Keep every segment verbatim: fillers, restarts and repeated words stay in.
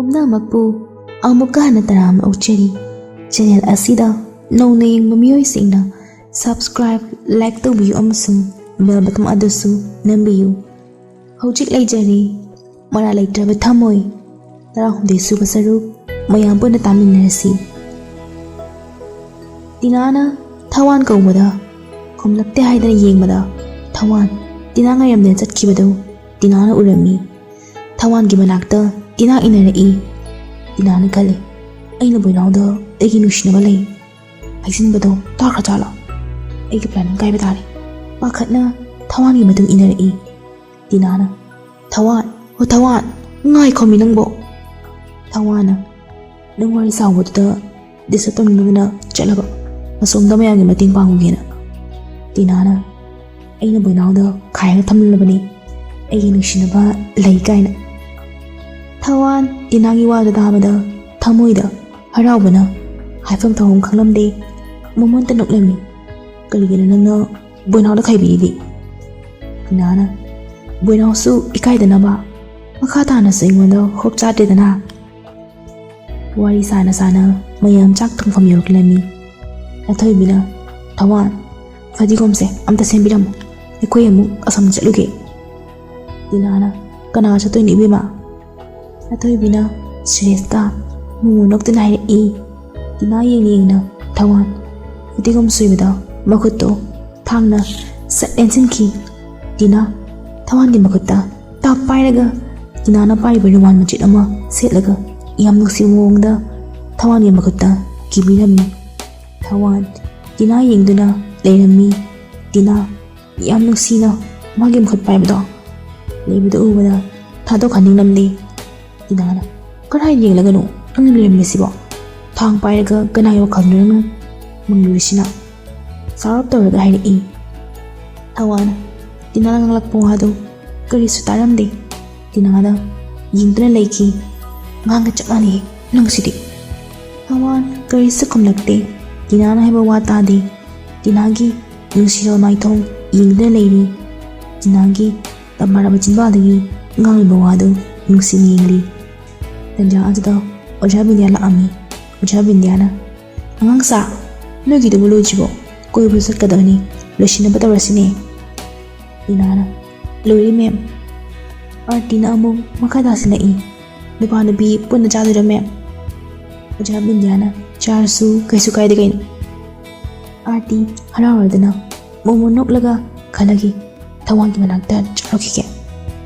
ꯄꯨꯝꯅꯃꯛꯄꯨ ꯑꯃꯨꯛꯀ ꯍꯟꯅ ꯇꯔꯥꯝꯅ ꯑꯣꯛꯆꯔꯤ꯫ ꯆꯦꯅꯦꯜ ꯑꯁꯤꯗ ꯅꯧꯅ ꯌꯦꯡꯕ ꯃꯤꯑꯣꯏꯁꯤꯡꯅ subscribe, like ꯇꯧꯕꯤꯌꯨ ꯑꯃꯁꯨꯡ bell button ꯑꯗꯨꯁꯨ ꯅꯝꯕꯤꯌꯨ꯫ ꯍꯧꯖꯤꯛ ꯂꯩꯖꯔꯦ ꯃꯔꯥ ꯂꯩꯇ꯭ꯔꯕ ꯊꯃꯣꯏ, ꯇꯔꯥꯍꯨꯝꯗꯣꯏ ꯁꯨꯕ ꯁꯔꯨꯛ ꯃꯌꯥꯝ ꯄꯨꯟꯅ ꯇꯥꯃꯤꯟꯅꯔꯁꯤ꯫ ꯇꯤꯅꯥꯅ ꯊꯋꯥꯟ ꯀꯧꯕꯗ ꯈꯨꯝꯂꯛꯇꯦ ꯍꯥꯏꯗꯅ ꯌꯦꯡꯕꯗ, ꯊꯋꯥꯟ ꯇꯤꯅꯥ ꯉꯥꯏꯔꯝꯗꯅ ꯆꯠꯈꯤꯕꯗꯨ ꯇꯤꯅꯥꯅ ꯎꯔꯝꯃꯤ꯫ ꯊꯋꯥꯟꯒꯤ ꯃꯅꯥꯛꯇ ꯇꯤꯅꯥ ꯏꯟꯅꯔꯛꯏ꯫ ꯇꯤꯅꯥꯅ ꯈꯜꯂꯤ, "ꯑꯩꯅ ꯕꯣꯏꯅꯥꯎꯗ ꯑꯩꯒꯤ ꯅꯨꯡꯁꯤꯅꯕ ꯂꯩ ꯍꯥꯏꯖꯤꯟꯕꯗꯣ ꯇꯥꯈ꯭ꯔꯖꯥꯠꯂꯣ? ꯑꯩꯒꯤ planning ꯀꯥꯏꯕ ꯇꯥꯔꯦ"꯫ ꯄꯥꯈꯠꯅ ꯊꯋꯥꯟꯒꯤ ꯃꯇꯨꯡ ꯏꯟꯅꯔꯛꯏ꯫ ꯇꯤꯅꯥꯅ, "ꯊꯋꯥꯟ, ꯑꯣ ꯊꯋꯥꯟ, ꯉꯥꯏꯈꯣꯃꯤ ꯅꯪꯕꯣ!" ꯊꯋꯥꯟꯅ, "ꯅꯪ ꯋꯥꯔꯤ ꯁꯥꯎꯕꯗꯨꯗ disturb ꯇꯧꯅꯤꯡꯗꯗꯅ ꯆꯠꯂꯕ꯫ ꯑꯁꯣꯝꯗ ꯃꯌꯥꯝꯒꯤ ꯃꯇꯦꯡ ꯄꯥꯡꯉꯨꯒꯦꯅ"꯫ ꯇꯤꯅꯥꯅ, "ꯑꯩꯅ ꯕꯣꯏꯅꯥꯎꯗ ꯈꯥꯏꯔꯒ ꯊꯝꯂꯕꯅꯤ ꯑꯩꯒꯤ ꯅꯨꯡꯁꯤꯅꯕ ꯂꯩ ꯀꯥꯏꯅ"꯫ ꯊꯋꯥꯟ ꯇꯤꯅꯥꯒꯤ ꯋꯥꯗꯨ ꯇꯥꯕꯗ ꯊꯃꯣꯏꯗ ꯍꯔꯥꯎꯕꯅ ꯍꯥꯏꯐꯝ ꯇꯧꯐꯝ ꯈꯪꯂꯝꯗꯦ꯫ ꯃꯃꯣꯟꯇ ꯅꯣꯛꯂꯝꯃꯤ꯫ "ꯀꯔꯤꯒꯤꯅꯣ ꯅꯪꯅ ꯕꯣꯏꯅꯥꯎꯗ ꯈꯥꯏꯕꯤꯔꯤꯗꯤ?" ꯇꯤꯅꯥꯅ, "ꯕꯣꯏꯅꯥꯎꯁꯨ ꯏꯀꯥꯏꯗꯅꯕ ꯃꯈꯥ ꯇꯥꯅꯁꯨ ꯑꯩꯉꯣꯟꯗ ꯍꯣꯞ ꯆꯥꯗ꯭ꯔꯦꯗꯅ"꯫ ꯋꯥꯔꯤ ꯁꯥꯅ ꯁꯥꯅ ꯃꯌꯥꯝ ꯆꯥꯛ ꯊꯣꯡꯐꯝ ꯌꯧꯔꯛꯂꯝꯃꯤ꯫ ꯑꯊꯣꯏꯕꯤꯅ, "ꯊꯋꯥꯟ, ꯐꯗꯤꯒꯣꯝꯁꯦ ꯑꯝꯇ ꯁꯦꯝꯕꯤꯔꯝꯃꯨ, ꯑꯩꯈꯣꯏ ꯑꯃꯨꯛ ꯑꯁꯣꯝꯗ ꯆꯠꯂꯨꯒꯦ"꯫ ꯇꯤꯅꯥꯅ, "ꯀꯅꯥ ꯆꯠꯇꯣꯏꯅꯣ ꯏꯕꯦꯝꯃ?" ꯑꯊꯣꯏꯕꯤꯅ ꯁꯤꯔꯤꯌꯁꯇ ꯃꯨꯛ ꯃꯨꯛ ꯅꯣꯛꯇꯨꯅ ꯍꯥꯏꯔꯛꯏ꯫ ꯇꯤꯅꯥ ꯌꯦꯡꯅ ꯌꯦꯡꯅ ꯊꯋꯥꯟ ꯐꯗꯤꯒꯣꯝ ꯁꯨꯏꯕꯗ ꯃꯈꯨꯠꯇꯣ ꯊꯥꯡꯅ ꯁꯠ ꯂꯦꯟꯁꯤꯟꯈꯤ꯫ ꯇꯤꯅꯥ ꯊꯋꯥꯟꯒꯤ ꯃꯈꯨꯠꯇ ꯇꯥꯞ ꯄꯥꯏꯔꯒ ꯇꯤꯅꯥꯅ ꯄꯥꯏꯔꯤꯕ ꯔꯨꯃꯥꯜ ꯃꯆꯦꯠ ꯑꯃ ꯁꯦꯠꯂꯒ ꯌꯥꯝ ꯅꯨꯡꯁꯤꯕ ꯃꯑꯣꯡꯗ ꯊꯋꯥꯟꯒꯤ ꯃꯈꯨꯠꯇ ꯀꯤꯕꯤꯔꯝꯃꯤ꯫ ꯊꯋꯥꯟ ꯇꯤꯅꯥ ꯌꯦꯡꯗꯨꯅ ꯂꯩꯔꯝꯃꯤ꯫ ꯇꯤꯅꯥ ꯌꯥꯝ ꯅꯨꯡꯁꯤꯅ ꯃꯥꯒꯤ ꯃꯈꯨꯠ ꯄꯥꯏꯕꯗꯣ ꯂꯩꯕꯗ ꯎꯕꯗ ꯊꯥꯗꯣꯛꯍꯟꯅꯤꯡꯂꯝꯗꯦ꯫ ꯇꯤꯅꯥꯅ, "ꯀꯗꯥꯏ ꯌꯦꯡꯂꯒꯅꯣ ꯅꯪꯅ ꯂꯩꯔꯝꯃꯤꯁꯤꯕꯣ? ꯊꯥꯡ ꯄꯥꯏꯔꯒ ꯀꯅꯥꯒꯤ ꯋꯥꯈꯜꯅꯣ ꯅꯪꯅ ꯃꯪꯂꯨꯔꯤꯁꯤꯅ?" ꯁꯥꯎꯔꯞ ꯇꯧꯔꯒ ꯍꯥꯏꯔꯛꯏ꯫ ꯊꯋꯥꯟꯅ ꯇꯤꯅꯥꯅ ꯉꯥꯡꯂꯛꯄ ꯋꯥꯗꯨ ꯀꯔꯤꯁꯨ ꯇꯥꯔꯝꯗꯦ꯫ ꯇꯤꯅꯥꯗ ꯌꯦꯡꯗꯨꯅ ꯂꯩꯈꯤ꯫ "ꯑꯉꯥꯡꯒ ꯆꯞ ꯃꯥꯟꯅꯩ ꯅꯪꯁꯤꯗꯤ"꯫ ꯊꯋꯥꯟ ꯀꯔꯤꯁꯨ ꯈꯨꯝꯂꯛꯇꯦ꯫ ꯇꯤꯅꯥꯅ ꯍꯥꯏꯕ ꯋꯥ ꯇꯥꯗꯦ꯫ ꯇꯤꯅꯥꯒꯤ ꯅꯨꯡꯁꯤꯔꯕ ꯃꯥꯏꯊꯣꯡ ꯌꯦꯡꯗꯨꯅ ꯂꯩꯔꯤ꯫ ꯇꯤꯅꯥꯒꯤ ꯇꯝꯅꯔꯕ ꯆꯤꯟꯕꯥꯜꯗꯒꯤ ꯉꯥꯡꯂꯤꯕ ꯋꯥꯗꯨ ꯅꯨꯡꯁꯤꯅ ꯌꯦꯡꯂꯤ꯫ ꯇꯟꯖꯥ ꯑꯗꯨꯗ ꯑꯣꯖꯥ ꯕꯤꯟꯗ꯭ꯌꯥ ꯂꯥꯛꯑꯝꯃꯤ꯫ ꯑꯣꯖꯥ ꯕꯤꯟꯗ꯭ꯌꯥꯅ, "ꯑꯉꯥꯡꯁꯥ, ꯅꯣꯏꯒꯤꯗꯨꯕꯨ ꯂꯣꯏꯗ꯭ꯔꯤꯕꯣ? ꯀꯣꯏꯕ ꯆꯠꯀꯗꯕꯅꯤ, ꯂꯣꯏꯁꯤꯟꯅꯕ ꯇꯧꯔꯁꯤꯅꯦ꯫" ꯇꯤꯅꯥꯅ, "ꯂꯣꯏꯔꯦ ꯃꯦꯝ꯫" ꯑꯥꯔꯇꯤꯅ ꯑꯃꯨꯛ ꯃꯈꯥ ꯇꯥꯁꯤꯜꯂꯛꯏ꯫ "ꯅꯨꯄꯥ ꯅꯨꯄꯤ ꯄꯨꯟꯅ ꯆꯥꯗꯣꯏꯔꯣ ꯃꯦꯝ?" ꯑꯣꯖꯥ ꯕꯤꯟꯗ꯭ꯌꯥꯅ, "ꯆꯥꯔꯁꯨ ꯀꯩꯁꯨ ꯀꯥꯏꯗꯦ ꯀꯩꯅꯣ꯫" ꯑꯥꯔꯇꯤ ꯍꯔꯥꯎꯔꯗꯅ ꯃꯣꯃꯣ ꯅꯣꯛꯂꯒ ꯈꯜꯂꯒ ꯊꯋꯥꯟꯒꯤ ꯃꯅꯥꯛꯇ ꯆꯠꯂꯨꯈꯤꯒꯦ꯫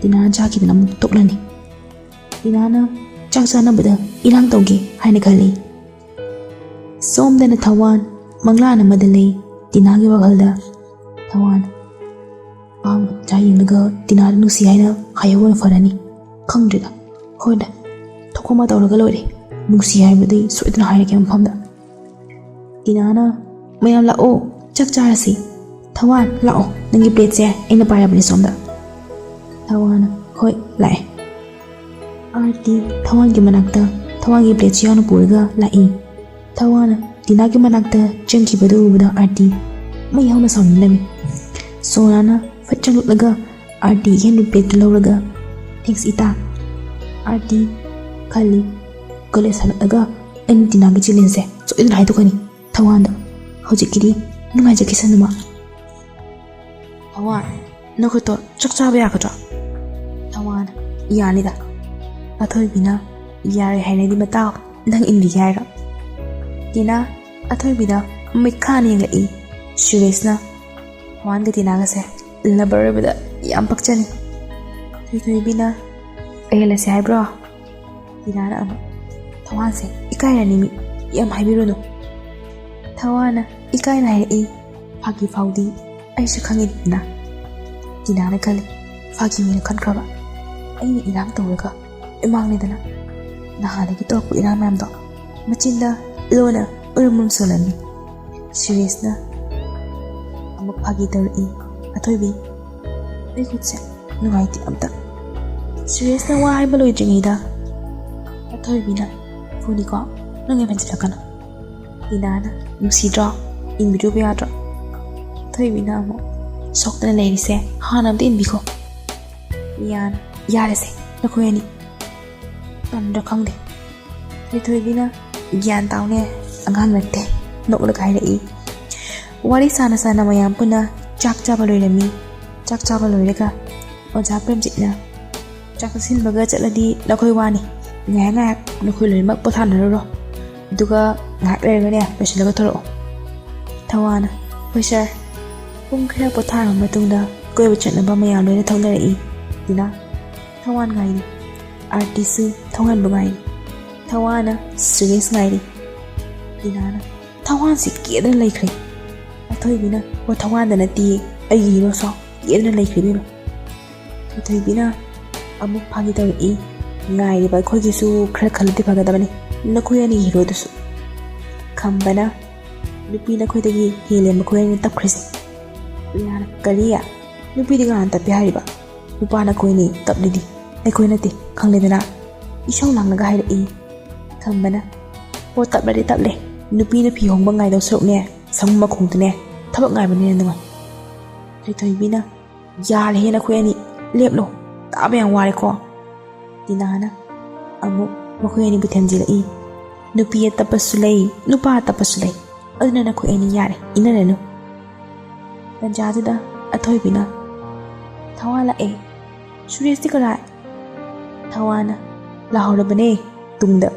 ꯇꯤꯅꯥꯅ ꯆꯥꯈꯤꯗꯅ ꯑꯃꯨꯛ ꯇꯣꯛꯂꯅꯤ꯫ ꯇꯤꯅꯥꯅ ꯆꯥꯛ ꯆꯥꯅꯕꯗ ꯏꯔꯥꯡ ꯇꯧꯒꯦ ꯍꯥꯏꯅ ꯈꯜꯂꯤ꯫ ꯁꯣꯝꯗꯅ ꯊꯋꯥꯟ ꯃꯪꯂꯥꯟ ꯑꯃꯗ ꯂꯩ꯫ ꯇꯤꯅꯥꯒꯤ ꯋꯥꯈꯜꯗ ꯊꯋꯥꯟ ꯑꯍꯥꯡꯕ ꯃꯆꯥ ꯌꯦꯡꯂꯒ ꯇꯤꯅꯥꯗ ꯅꯨꯡꯁꯤ ꯍꯥꯏꯅ ꯍꯥꯏꯍꯧꯕꯅ ꯐꯔꯅꯤ꯫ ꯈꯪꯗ꯭ꯔꯦꯗ꯫ ꯍꯣꯏꯗ, ꯊꯣꯛꯄ ꯑꯃ ꯇꯧꯔꯒ ꯂꯣꯏꯔꯦ꯫ ꯅꯨꯡꯁꯤ ꯍꯥꯏꯕꯗꯤ ꯁꯣꯏꯗꯅ ꯍꯥꯏꯔꯒꯦ ꯃꯐꯝꯗ꯫ ꯇꯤꯅꯥꯅ, "ꯃꯌꯥꯝ ꯂꯥꯛꯑꯣ, ꯆꯥꯛ ꯆꯥꯔꯁꯤ꯫ ꯊꯋꯥꯟ, ꯂꯥꯛꯑꯣ, ꯅꯪꯒꯤ ꯄ꯭ꯂꯦꯠꯁꯦ ꯑꯩꯅ ꯄꯥꯏꯔꯕꯅꯤ ꯁꯣꯝꯗ꯫" ꯊꯋꯥꯟꯅ, "ꯍꯣꯏ, ꯂꯥꯛꯑꯦ꯫" ꯑꯥꯔꯇꯤ ꯊꯋꯥꯟꯒꯤ ꯃꯅꯥꯛꯇ ꯊꯋꯥꯟꯒꯤ ꯄ꯭ꯂꯦꯠꯁꯨ ꯌꯥꯎꯅ ꯄꯨꯔꯒ ꯂꯥꯛꯏ꯫ ꯊꯋꯥꯟꯅ ꯇꯤꯅꯥꯒꯤ ꯃꯅꯥꯛꯇ ꯆꯪꯈꯤꯕꯗꯨ ꯎꯕꯗ ꯑꯥꯔꯇꯤ ꯃꯩ ꯍꯧꯅ ꯁꯥꯎꯅꯤꯡꯂꯝꯃꯤ꯫ ꯁꯣꯅꯥꯅ ꯐꯠ ꯆꯪꯂꯛꯂꯒ ꯑꯥꯔꯇꯤꯒꯤ ꯍꯦꯟ ꯄ꯭ꯂꯦꯠꯇꯨ ꯂꯧꯔꯒ, "ꯊꯦꯡꯁ ꯏꯇꯥ꯫" ꯑꯥꯔꯇꯤ ꯈꯜꯂꯤ, "ꯀꯣꯂꯦꯖ ꯍꯜꯂꯛꯂꯒ ꯑꯩꯅ ꯇꯤꯅꯥꯒꯤ ꯆꯤꯂꯦꯟꯁꯦ ꯁꯣꯏꯗꯅ ꯍꯥꯏꯗꯣꯛꯀꯅꯤ ꯊꯋꯥꯟꯗ꯫ ꯍꯧꯖꯤꯛꯀꯤꯗꯤ ꯅꯨꯡꯉꯥꯏꯖꯈꯤꯁꯅꯨꯃ꯫" "ꯊꯋꯥꯟ, ꯅꯈꯨꯠꯇꯣ ꯆꯥꯛ ꯆꯥꯕ ꯌꯥꯒꯗ꯭ꯔꯣ?" ꯊꯋꯥꯟ, "ꯌꯥꯅꯤꯗ꯫" ꯑꯊꯣꯏꯕꯤꯅ, "ꯌꯥꯔꯣꯏ ꯍꯥꯏꯔꯗꯤ ꯃꯇꯥꯎ, ꯅꯪ ꯏꯟꯕꯤꯒꯦ ꯍꯥꯏꯔꯣ?" ꯇꯤꯅꯥ ꯑꯊꯣꯏꯕꯤꯗ ꯃꯤꯠꯈꯥꯅ ꯌꯦꯡꯂꯛꯏ꯫ ꯁꯨꯔꯦꯁꯅ ꯊꯋꯥꯟꯒ ꯇꯤꯅꯥꯒꯁꯦ ꯂꯕꯔ ꯑꯣꯏꯕꯗ ꯌꯥꯝ ꯄꯛꯆꯅꯤ꯫ ꯊꯣꯏꯊꯣꯏꯕꯤꯅ, "ꯑꯣꯏꯍꯜꯂꯁꯦ ꯍꯥꯏꯕ꯭ꯔꯣ?" ꯇꯤꯅꯥꯅ ꯑꯃꯨꯛ, "ꯊꯋꯥꯟꯁꯦ ꯏꯀꯥꯏꯔꯅꯤ ꯃꯤ, ꯌꯥꯝ ꯍꯥꯏꯕꯤꯔꯨꯅꯨ꯫" ꯊꯋꯥꯟꯅ ꯏꯀꯥꯏꯅ ꯍꯥꯏꯔꯛꯏ, "ꯐꯥꯒꯤ ꯐꯥꯎꯗꯤ ꯑꯩꯁꯨ ꯈꯪꯉꯤꯗꯅ꯫" ꯇꯤꯅꯥꯅ ꯈꯜꯂꯤ, "ꯐꯥꯒꯤ ꯑꯣꯏꯅ ꯈꯟꯈ꯭ꯔꯕ? ꯑꯩꯅ ꯏꯔꯥꯡ ꯇꯧꯔꯒ ꯏꯃꯥꯡꯅꯦꯗꯅ꯫ ꯅꯍꯥꯟꯗꯒꯤ ꯇꯧꯔꯛꯄ ꯏꯔꯥꯡ ꯃꯌꯥꯝꯗꯣ ꯃꯆꯤꯟꯗ ꯂꯣꯟꯅ ꯎꯔꯨꯝ ꯎꯔꯨꯝ ꯁꯣꯜꯂꯝꯃꯤ꯫" ꯁꯨꯔꯦꯁꯅ ꯑꯃꯨꯛ ꯐꯥꯒꯤ ꯇꯧꯔꯛꯏ, "ꯑꯊꯣꯏꯕꯤ, ꯑꯩ ꯈꯨꯠꯁꯦ ꯅꯨꯡꯉꯥꯏꯇꯦ ꯑꯝꯇ꯫" ꯁꯨꯔꯦꯁꯅ ꯋꯥ ꯍꯥꯏꯕ ꯂꯣꯏꯗ꯭ꯔꯤꯉꯩꯗ ꯑꯊꯣꯏꯕꯤꯅ, "ꯐꯨꯅꯤꯀꯣ, ꯅꯪ ꯌꯥꯝ ꯍꯦꯟꯖꯤꯜꯂꯛꯀꯅꯨ꯫" ꯇꯤꯅꯥꯅ, "ꯅꯨꯡꯁꯤꯗ꯭ꯔꯣ? ꯏꯟꯕꯤꯔꯨꯕ ꯌꯥꯗ꯭ꯔꯣ?" ꯑꯊꯣꯏꯕꯤꯅ ꯑꯃꯨꯛ, "ꯁꯣꯛꯇꯅ ꯂꯩꯔꯤꯁꯦ ꯍꯥꯟꯅ ꯑꯝꯇ ꯏꯟꯕꯤꯈꯣ꯫" ꯃꯤꯌꯥꯟ, "ꯌꯥꯔꯦꯁꯦ, ꯅꯈꯣꯏ ꯑꯅꯤ ꯇꯟꯗ꯭ꯔꯥ ꯈꯪꯗꯦ꯫ ꯊꯣꯏꯊꯣꯏꯕꯤꯅ, "ꯒ꯭ꯌꯥꯟ ꯇꯥꯎꯅꯦ, ꯑꯉꯥꯡ ꯅꯠꯇꯦ", ꯅꯣꯛꯂꯒ ꯍꯥꯏꯔꯛꯏ꯫ ꯋꯥꯔꯤ ꯁꯥꯅ ꯁꯥꯅ ꯃꯌꯥꯝ ꯄꯨꯟꯅ ꯆꯥꯛ ꯆꯥꯕ ꯂꯣꯏꯔꯝꯃꯤ꯫ ꯆꯥꯛ ꯆꯥꯕ ꯂꯣꯏꯔꯒ ꯑꯣꯖꯥ ꯄ꯭ꯔꯦꯝꯖꯤꯠꯅ, "ꯆꯥꯛ ꯆꯥꯁꯤꯟꯕꯒ ꯆꯠꯂꯗꯤ ꯅꯈꯣꯏ ꯋꯥꯅꯤ꯫ ꯉꯥꯏꯍꯥꯛ ꯉꯥꯏꯍꯥꯛ ꯅꯈꯣꯏ ꯂꯣꯏꯅꯃꯛ ꯄꯣꯊꯥꯅꯔꯨꯔꯣ꯫ ꯑꯗꯨꯒ ꯉꯥꯏꯍꯥꯛ ꯂꯩꯔꯒꯅꯦ ꯂꯣꯏꯁꯤꯜꯂꯒ ꯊꯣꯔꯛꯑꯣ꯫" ꯊꯋꯥꯟꯅ, "ꯍꯣꯏ ꯁꯥꯔ꯫" ꯄꯨꯡ ꯈꯔ ꯄꯣꯊꯥꯔꯕ ꯃꯇꯨꯡꯗ ꯀꯣꯏꯕ ꯆꯠꯅꯕ ꯃꯌꯥꯝ ꯂꯣꯏꯅ ꯊꯣꯛꯅꯔꯛꯏ꯫ ꯇꯤꯅꯥ, ꯊꯋꯥꯟ ꯉꯥꯏꯔꯤ꯫ ꯑꯥꯔꯇꯤꯁꯨ ꯊꯋꯥꯟꯕꯨ ꯉꯥꯏꯔꯤ꯫ ꯊꯋꯥꯟꯅ ꯁꯨꯔꯦꯁ ꯉꯥꯏꯔꯤ꯫ ꯇꯤꯅꯥꯅ, "ꯊꯋꯥꯟꯁꯤ ꯀꯦꯗꯅ ꯂꯩꯈ꯭ꯔꯦ꯫" ꯑꯊꯣꯏꯕꯤꯅ, "ꯑꯣ, ꯊꯋꯥꯟꯗ ꯅꯠꯇꯤꯌꯦ, ꯑꯩꯒꯤ ꯍꯤꯔꯣꯁꯣ ꯀꯦꯗꯅ ꯂꯩꯈ꯭ꯔꯦ ꯏꯕꯦꯝꯃ꯫" ꯊꯣꯏꯊꯣꯏꯕꯤꯅ ꯑꯃꯨꯛ ꯐꯥꯒꯤ ꯇꯧꯔꯛꯏ꯫ "ꯉꯥꯏꯔꯤꯕ ꯑꯩꯈꯣꯏꯒꯤꯁꯨ ꯈꯔ ꯈꯜꯂꯗꯤ ꯐꯒꯗꯕꯅꯤ, ꯅꯈꯣꯏ ꯑꯅꯤꯒꯤ ꯍꯤꯔꯣꯗꯨꯁꯨ꯫" ꯈꯝꯕꯅ ꯅꯨꯄꯤ ꯅꯈꯣꯏꯗꯒꯤ ꯍꯦꯜꯂꯦ ꯃꯈꯣꯏ ꯑꯅꯤꯅ ꯇꯞꯈ꯭ꯔꯤꯁꯦ꯫ ꯄ꯭ꯔꯤꯌꯥꯅ, "ꯀꯔꯤ? ꯅꯨꯄꯤꯗꯤ ꯀꯅꯥꯅ ꯇꯞꯄꯤ ꯍꯥꯏꯔꯤꯕ? ꯅꯨꯄꯥ ꯅꯈꯣꯏꯅꯤ ꯇꯞꯂꯤꯗꯤ꯫ ꯑꯩꯈꯣꯏ ꯅꯠꯇꯦ, ꯈꯪꯂꯦꯗꯅ꯫ ꯏꯁꯧ ꯂꯥꯡꯂꯒ ꯍꯥꯏꯔꯛꯏ꯫" ꯈꯝꯕꯅ, "ꯑꯣ, ꯇꯞꯂꯗꯤ ꯇꯞꯂꯦ꯫ ꯅꯨꯄꯤꯅ ꯐꯤ ꯍꯣꯡꯕ ꯉꯥꯏꯗꯧ ꯁꯔꯨꯛꯅꯦ, ꯁꯃꯨ ꯃꯈꯣꯡꯗꯅꯦ ꯊꯕꯛ ꯉꯥꯏꯕꯅ ꯍꯦꯟꯅ ꯅꯨꯡꯉꯥꯏ꯫" ꯊꯣꯏꯊꯣꯏꯕꯤꯅ, "ꯌꯥꯔꯦꯍꯦ ꯅꯈꯣꯏ ꯑꯅꯤ, ꯂꯦꯞꯂꯣ, ꯇꯥꯕ ꯌꯥꯝ ꯋꯥꯔꯦꯀꯣ꯫" ꯇꯤꯅꯥꯅ ꯑꯃꯨꯛ ꯃꯈꯣꯏ ꯑꯅꯤꯕꯨ ꯊꯦꯝꯖꯤꯜꯂꯛꯏ꯫ "ꯅꯨꯄꯤ ꯑꯇꯞꯄꯁꯨ ꯂꯩ, ꯅꯨꯄꯥ ꯑꯇꯞꯄꯁꯨ ꯂꯩ, ꯑꯗꯨꯅ ꯅꯈꯣꯏ ꯑꯅꯤ ꯌꯥꯔꯦ, ꯏꯟꯅꯔꯅꯨ꯫" ꯇꯟꯖꯥꯗꯨꯗ ꯑꯊꯣꯏꯕꯤꯅ, "ꯊꯋꯥꯟ ꯂꯥꯛꯑꯦ꯫ ꯁꯨꯔꯦꯁꯇꯤ ꯀꯔꯥꯏ?" ꯊꯋꯥꯟꯅ, "ꯂꯥꯛꯍꯧꯔꯕꯅꯦ ꯇꯨꯡꯗ꯫"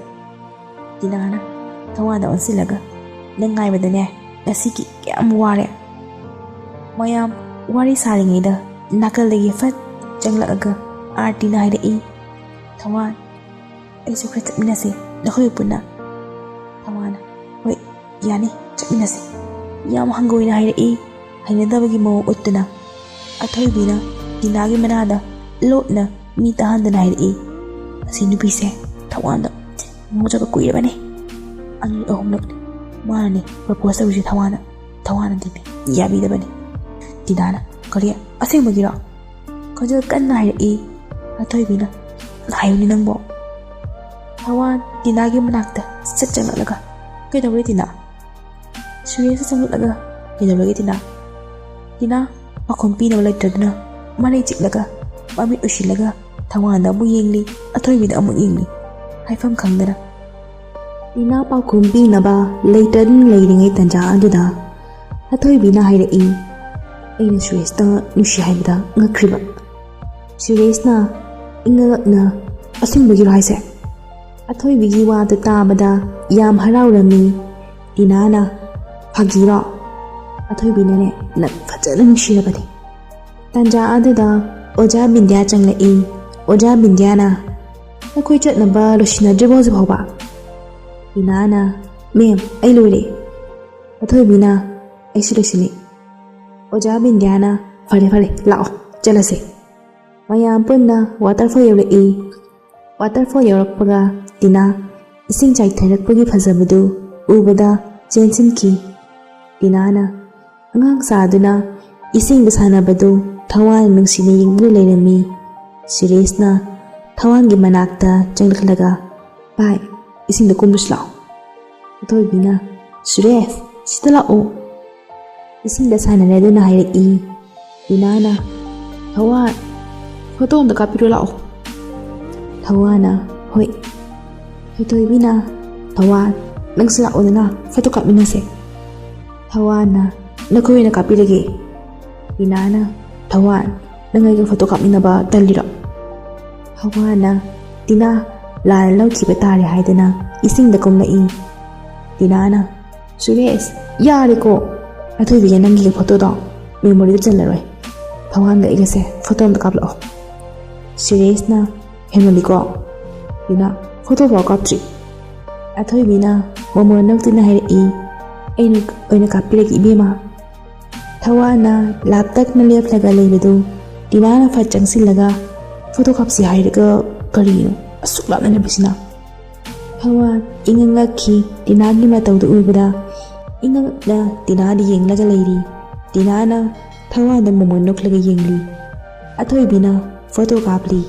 ꯇꯤꯅꯥꯅ ꯊꯋꯥꯟꯗ ꯑꯣꯟꯁꯤꯜꯂꯒ, "ꯅꯪ ꯉꯥꯏꯕꯗꯅꯦ ꯉꯁꯤꯒꯤ ꯀꯌꯥꯝ ꯋꯥꯔꯦ꯫" ꯃꯌꯥꯝ ꯋꯥꯔꯤ ꯁꯥꯔꯤꯉꯩꯗ ꯅꯥꯀꯜꯗꯒꯤ ꯐꯠ ꯆꯪꯂꯛꯑꯒ ꯑꯥꯔꯇꯤꯅ ꯍꯥꯏꯔꯛꯏ, "ꯊꯋꯥꯟ, ꯑꯩꯁꯨ ꯈꯔ ꯆꯠꯃꯤꯟꯅꯁꯦ ꯅꯈꯣꯏ ꯄꯨꯟꯅ꯫" ꯊꯋꯥꯟꯅ, "ꯍꯣꯏ, ꯌꯥꯅꯤ, ꯆꯠꯃꯤꯟꯅꯁꯦ꯫" ꯌꯥꯝ ꯍꯪꯒꯣꯏꯅ ꯍꯥꯏꯔꯛꯏ, ꯍꯩꯅꯗꯕꯒꯤ ꯃꯑꯣꯡ ꯎꯠꯇꯨꯅ꯫ ꯑꯊꯣꯏꯕꯤꯅ ꯇꯤꯅꯥꯒꯤ ꯃꯅꯥꯗ ꯂꯣꯠꯅ ꯃꯤ ꯇꯥꯍꯟꯗꯅ ꯍꯥꯏꯔꯛꯏ, "ꯑꯁꯤ ꯅꯨꯄꯤꯁꯦ ꯊꯋꯥꯟꯗ ꯉꯥꯎꯖꯕ ꯀꯨꯏꯔꯕꯅꯤ꯫ ꯑꯅꯤꯔꯛ ꯑꯍꯨꯝꯂꯛꯅꯤ ꯃꯥꯅꯅꯦ ꯄ꯭ꯔꯄꯣꯁ ꯇꯧꯔꯤꯁꯦ ꯊꯋꯥꯟꯗ꯫ ꯊꯋꯥꯟꯅꯗꯤꯅꯦ ꯌꯥꯕꯤꯗꯕꯅꯤ꯫" ꯇꯤꯅꯥꯅ, "ꯀꯔꯤ? ꯑꯁꯦꯡꯕꯒꯤꯔꯣ?" ꯈꯣꯟꯖꯦꯜ ꯀꯟꯅ ꯍꯥꯏꯔꯛꯏ꯫ ꯑꯊꯣꯏꯕꯤꯅ, "ꯉꯥꯏꯌꯨꯅꯦ ꯅꯪꯕꯣ꯫" ꯊꯋꯥꯟ ꯇꯤꯅꯥꯒꯤ ꯃꯅꯥꯛꯇ ꯁꯠ ꯆꯪꯂꯛꯂꯒ, "ꯀꯩꯗꯧꯔꯦ ꯇꯤꯅꯥ?" ꯁꯨꯔꯦꯁꯇ ꯆꯪꯂꯛꯂꯒ, "ꯀꯩꯗꯧꯔꯒꯦ ꯇꯤꯅꯥ?" ꯇꯤꯅꯥ ꯄꯥꯈꯨꯝ ꯄꯤꯅꯕ ꯂꯩꯇ꯭ꯔꯗꯨꯅ ꯃꯔꯩ ꯆꯤꯛꯂꯒ ꯃꯃꯤꯠ ꯎꯏꯁꯤꯜꯂꯒ ꯊꯋꯥꯟꯗ ꯑꯃꯨꯛ ꯌꯦꯡꯂꯤ, ꯑꯊꯣꯏꯕꯤꯗ ꯑꯃꯨꯛ ꯌꯦꯡꯂꯤ꯫ ꯍꯥꯏꯐꯝ ꯈꯪꯗꯅ꯫ ꯇꯤꯅꯥ ꯄꯥꯎꯈꯨꯝ ꯄꯤꯅꯕ ꯂꯩꯇꯗꯨꯅ ꯂꯩꯔꯤꯉꯩ ꯇꯟꯖꯥ ꯑꯗꯨꯗ ꯑꯊꯣꯏꯕꯤꯅ ꯍꯥꯏꯔꯛꯏ, "ꯑꯩꯅ ꯁꯨꯔꯦꯁꯇ ꯅꯨꯡꯁꯤ ꯍꯥꯏꯕꯗ ꯉꯛꯈ꯭ꯔꯤꯕ꯫" ꯁꯨꯔꯦꯁꯅ ꯏꯪꯉꯛꯅ, "ꯑꯁꯦꯡꯕꯒꯤꯔꯣ ꯍꯥꯏꯁꯦ?" ꯑꯊꯣꯏꯕꯤꯒꯤ ꯋꯥꯗꯨ ꯇꯥꯕꯗ ꯌꯥꯝ ꯍꯔꯥꯎꯔꯝꯃꯤ꯫ ꯇꯤꯅꯥꯅ, "ꯐꯥꯒꯤꯔꯣ?" ꯑꯊꯣꯏꯕꯤꯅꯅꯦ, "ꯅꯪ ꯐꯖꯅ ꯅꯨꯡꯁꯤꯔꯕꯅꯤ꯫" ꯇꯥꯟꯖꯥ ꯑꯗꯨꯗ ꯑꯣꯖꯥ ꯕꯤꯟꯗ꯭ꯌꯥ ꯆꯪꯂꯛꯏ꯫ ꯑꯣꯖꯥ ꯕꯤꯟꯗ꯭ꯌꯥꯅ, "ꯅꯈꯣꯏ ꯆꯠꯅꯕ ꯂꯣꯏꯁꯤꯟꯅꯗ꯭ꯔꯤꯕꯣ ꯍꯧꯖꯤꯛ ꯐꯥꯎꯕ?" ꯇꯤꯅꯥꯅ, "ꯃꯦꯝ, ꯑꯩ ꯂꯣꯏꯔꯦ꯫" ꯑꯊꯣꯏꯕꯤꯅ, "ꯑꯩꯁꯨ ꯂꯣꯏꯁꯤꯜꯂꯤ꯫" ꯑꯣꯖꯥ ꯕꯤꯟꯗ꯭ꯌꯥꯅ, "ꯐꯔꯦ ꯐꯔꯦ, ꯂꯥꯛꯑꯣ, ꯆꯠꯂꯁꯦ꯫" ꯃꯌꯥꯝ ꯄꯨꯟꯅ ꯋꯥꯇꯔꯐꯣꯜ ꯌꯧꯔꯛꯏ꯫ ꯋꯥꯇꯔꯐꯣꯜ ꯌꯧꯔꯛꯄꯒ ꯇꯤꯅꯥ ꯏꯁꯤꯡ ꯆꯥꯏꯊꯔꯛꯄꯒꯤ ꯐꯖꯕꯗꯨ ꯎꯕꯗ ꯆꯦꯟꯁꯤꯟꯈꯤ꯫ ꯇꯤꯅꯥꯅ ꯑꯉꯥꯡ ꯁꯥꯗꯨꯅ ꯏꯁꯤꯡꯗ ꯁꯥꯟꯅꯕꯗꯨ ꯊꯋꯥꯟ ꯅꯨꯡꯁꯤꯅ ꯌꯦꯡꯗꯨꯅ ꯂꯩꯔꯝꯃꯤ꯫ ꯁꯨꯔꯦꯁꯅ ꯊꯋꯥꯟꯒꯤ ꯃꯅꯥꯛꯇ ꯆꯪꯂꯛꯂꯒ, "ꯚꯥꯏ, ꯏꯁꯤꯡꯗ ꯀꯨꯝꯕꯁꯤ ꯂꯥꯛꯑꯣ꯫" ꯑꯊꯣꯏꯕꯤꯅ, "ꯁꯨꯔꯦꯁ, ꯁꯤꯗ ꯂꯥꯛꯑꯣ꯫" ꯏꯁꯤꯡꯗ ꯁꯥꯟꯅꯔꯗꯨꯅ ꯍꯥꯏꯔꯛꯏ꯫ ꯇꯤꯅꯥꯅ, "ꯊꯋꯥꯟ, ꯐꯣꯇꯣ ꯑꯝꯇ ꯀꯥꯞꯄꯤꯔꯣ ꯂꯥꯛꯑꯣ꯫" ꯊꯋꯥꯟꯅ, "ꯍꯣꯏ꯫" ꯑꯊꯣꯏꯕꯤꯅ, "ꯊꯋꯥꯟ, ꯅꯪꯁꯨ ꯂꯥꯛꯑꯣꯗꯅ, ꯐꯣꯇꯣ ꯀꯥꯞꯃꯤꯟꯅꯁꯦ꯫" ꯊꯋꯥꯟꯅ, "ꯅꯈꯣꯏ ꯑꯣꯏꯅ ꯀꯥꯞꯄꯤꯔꯒꯦ꯫" ꯇꯤꯅꯥꯅ, "ꯊꯋꯥꯟ, ꯅꯪ ꯑꯩꯒ ꯐꯣꯇꯣ ꯀꯥꯞꯃꯤꯟꯅꯕ ꯇꯜꯂꯤꯔꯣ?" ꯊꯋꯥꯟꯅ, "ꯇꯤꯅꯥ, ꯂꯥꯟꯅ ꯂꯧꯈꯤꯕ ꯇꯥꯔꯦ" ꯍꯥꯏꯗꯨꯅ ꯏꯁꯤꯡꯗ ꯀꯨꯝꯂꯛꯏ꯫ ꯇꯤꯅꯥꯅ, "ꯁꯨꯔꯦꯁ, ꯌꯥꯔꯦꯀꯣ꯫ ꯑꯊꯣꯏꯕꯤꯒ ꯅꯪꯒꯤ ꯐꯣꯇꯣꯗꯣ ꯃꯦꯃꯣꯔꯤꯗ ꯆꯜꯂꯔꯣꯏ꯫ ꯊꯋꯥꯟꯒ ꯑꯩꯒꯁꯦ ꯐꯣꯇꯣ ꯑꯝꯇ ꯀꯥꯞꯂꯛꯑꯣ꯫" ꯁꯨꯔꯦꯁꯅ, "ꯍꯦꯟꯃꯜꯂꯤꯀꯣ꯫ ꯇꯤꯅꯥ, ꯐꯣꯇꯣ ꯐꯥꯎ ꯀꯥꯞꯇ꯭ꯔꯤ꯫" ꯑꯊꯣꯏꯕꯤꯅ ꯃꯣꯃꯣꯟ ꯅꯣꯛꯇꯨꯅ ꯍꯥꯏꯔꯛꯏ, "ꯑꯩꯅ ꯑꯣꯏꯅ ꯀꯥꯞꯄꯤꯔꯒꯦ ꯏꯕꯦꯝꯃ꯫" ꯊꯋꯥꯟꯅ ꯂꯥꯞꯇꯛꯅ ꯂꯦꯞꯂꯒ ꯂꯩꯕꯗꯨ ꯇꯤꯅꯥꯅ ꯐꯠ ꯆꯪꯁꯤꯜꯂꯒ, "ꯐꯣꯇꯣ ꯀꯥꯞꯁꯤ ꯍꯥꯏꯔꯒ ꯀꯔꯤꯅꯣ ꯑꯁꯨꯛ ꯂꯥꯞꯅ ꯂꯩꯕꯁꯤꯅ?" ꯊꯋꯥꯟ ꯏꯉꯛ ꯉꯛꯈꯤ꯫ ꯇꯤꯅꯥꯒꯤ ꯃꯇꯧꯗꯨ ꯎꯕꯗ ꯏꯉꯛꯅ ꯇꯤꯅꯥꯗ ꯌꯦꯡꯂꯒ ꯂꯩꯔꯤ꯫ ꯇꯤꯅꯥꯅ ꯊꯋꯥꯟꯗ ꯃꯣꯃꯣꯟ ꯅꯣꯛꯂꯒ ꯌꯦꯡꯂꯤ꯫ ꯑꯊꯣꯏꯕꯤꯅ ꯐꯣꯇꯣ ꯀꯥꯞꯂꯤ꯫